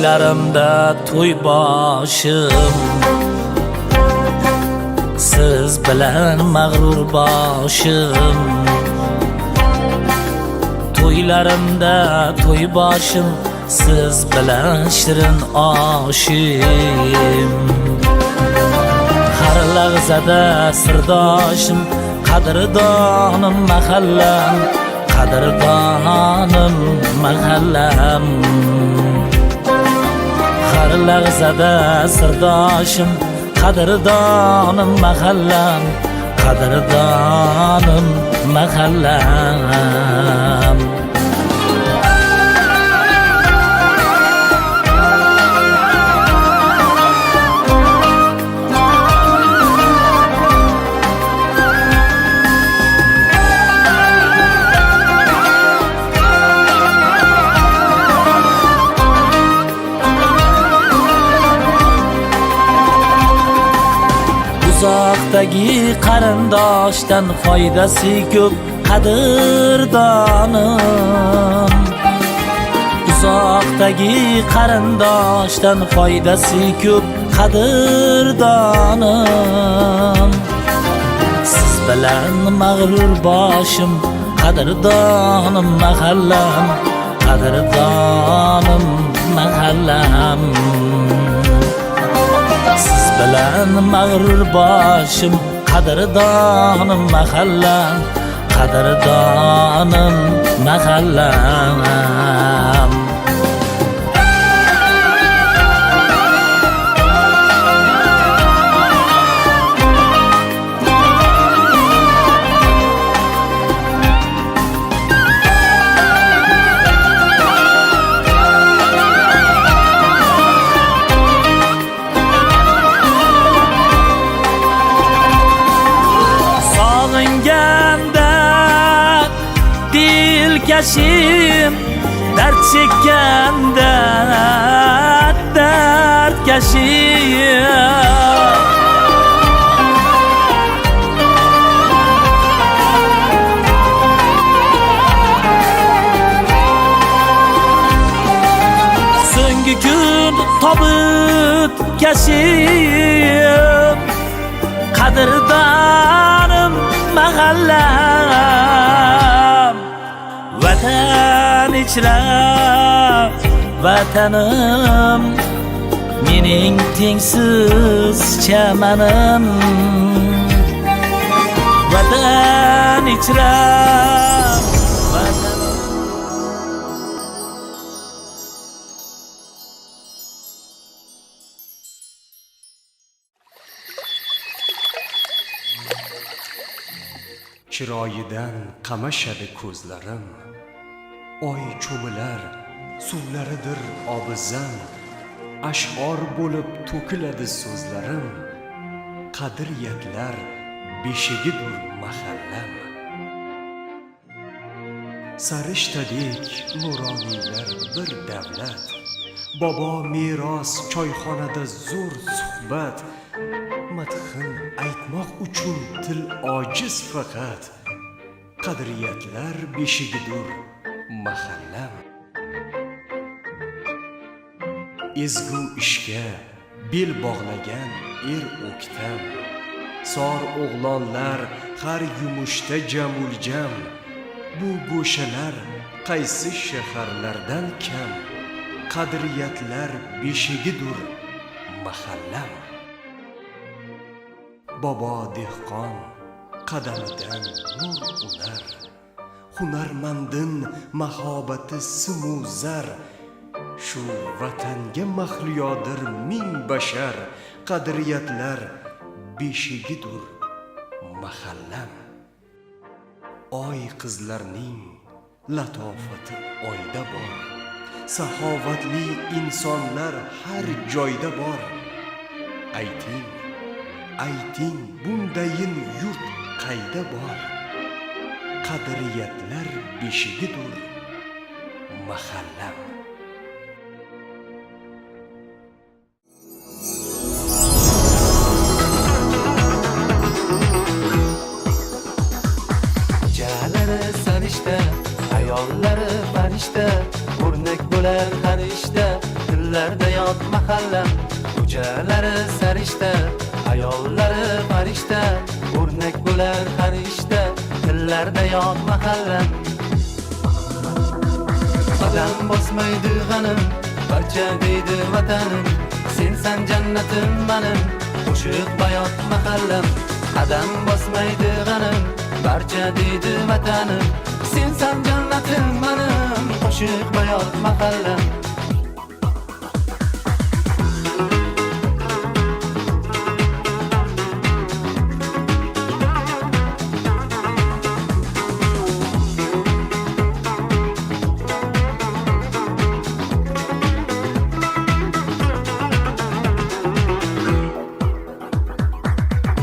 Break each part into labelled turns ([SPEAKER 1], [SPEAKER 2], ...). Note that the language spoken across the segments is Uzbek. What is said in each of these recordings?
[SPEAKER 1] To'ylarimda to'y boshim, siz bilan mag'rur boshim. To'ylarimda to'y boshim, siz bilan shirin oshim. Har lahzada sirdoshim, qadrdonim mahallam, qadrdonim mahallam. Har lahzada sirdoshim, qadrdonim mahallam, qadrdonim mahallam. Uzoqdagi qarindoshdan foydasi ko'p qadrdonim. Uzoqdagi qarindoshdan foydasi ko'p qadrdonim. Siz bilan mag'rur boshim, qadrdonim mahallam, qadrdonim mahallam. Siz bilan mag'rur boshim, qadrdonim mahallam, qadrdonim mahallam. Sog'inganda dilkashim, dard chekkanda dardkashim. So'nggi kun tobut kashim, qadrdonim mahallam. Vatan ichra vatanim, mening tengsiz chamanim. Vatan ichra vatanim.
[SPEAKER 2] Chiroyidan qamashadi ko'zlarim, oy cho'milar suvlaridir obizam, ash'or bo'lib to'kiladi so'zlarim, qadriyatlar beshigidur mahallam. Sarishtadek nuroniylar bir davlat, bobo meros choyxonada zo'r suhbat, madhin aytmoq uchun til ojiz faqat, qadriyatlar beshigidur mahallam. Ezgu ishga bel bog'lagan er o'ktam, sor o'g'lonlar har yumushda jamuljam, bu go'shalar qaysi shaharlardan kam, qadriyatlar beshigidur mahallam. Bobo dehqon qadamidan nur unar, hunarmandin mahobati simu zar, shu vatanga mahliyodir ming bashar, qadriyatlar beshigidur mahallam. Oy qizlarning latofati oyda bor, saxovatli insonlar har joyda bor. Ayting, ayting, bundayin yurt qayda bor? Qadriyatlar beshigidur mahallam.
[SPEAKER 3] Jalari sarishta, ayollari farishta, o'rnak bo'lar har ishda, tillar bayot mahallam. Ko'chalari sarishta, ayollari farishta, o'rnak bo'lar har ishda, tillarda yod mahallam. Qadam bosmaydi g'anim, barcha deydi vatanim, sensan jannatim manim, qo'shiq bayot mahallam. Qadam bosmaydi g'anim, barcha deydi vatanim, sensan jannatim manim, qo'shiq bayot mahallam.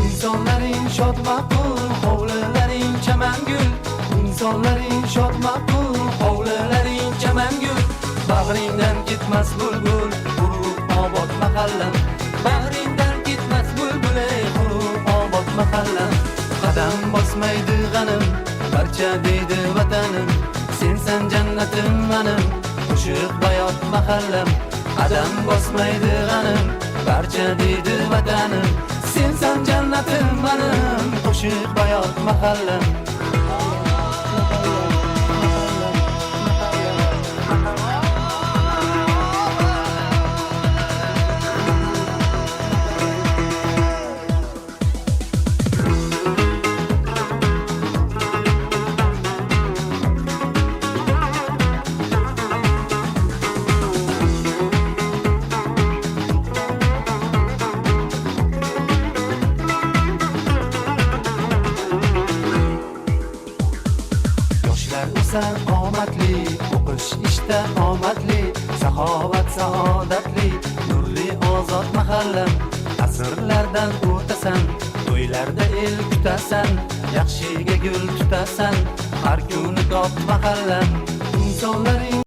[SPEAKER 3] Insonlaring shod maqul, hovlilaring chamangul. Insonlaring shod maqul, hovlilaring chamangul. Bag'ringdan ketmas bulbul, quruq obod mahallam. Bag'ringdan ketmas bulbul, ey quruq obod mahallam. Qadam bosmaydi g'anim, barcha deydi vatanim, sensan jannatim manim, qo'shiq bayot mahallam. Qadam bosmaydi g'anim, barcha deydi vatanim, sensan jannatim manim, qo'shiq bayot mahallam. Yoshlar o'sar omadli, o'qish ishda omadli, saxovat saodatli, nurli ozod mahallam. Asrlardan o'tasan, to'ylarda el kutasan, yaxshiga gul tutasan, har kuni dod mahallam. Insonlaring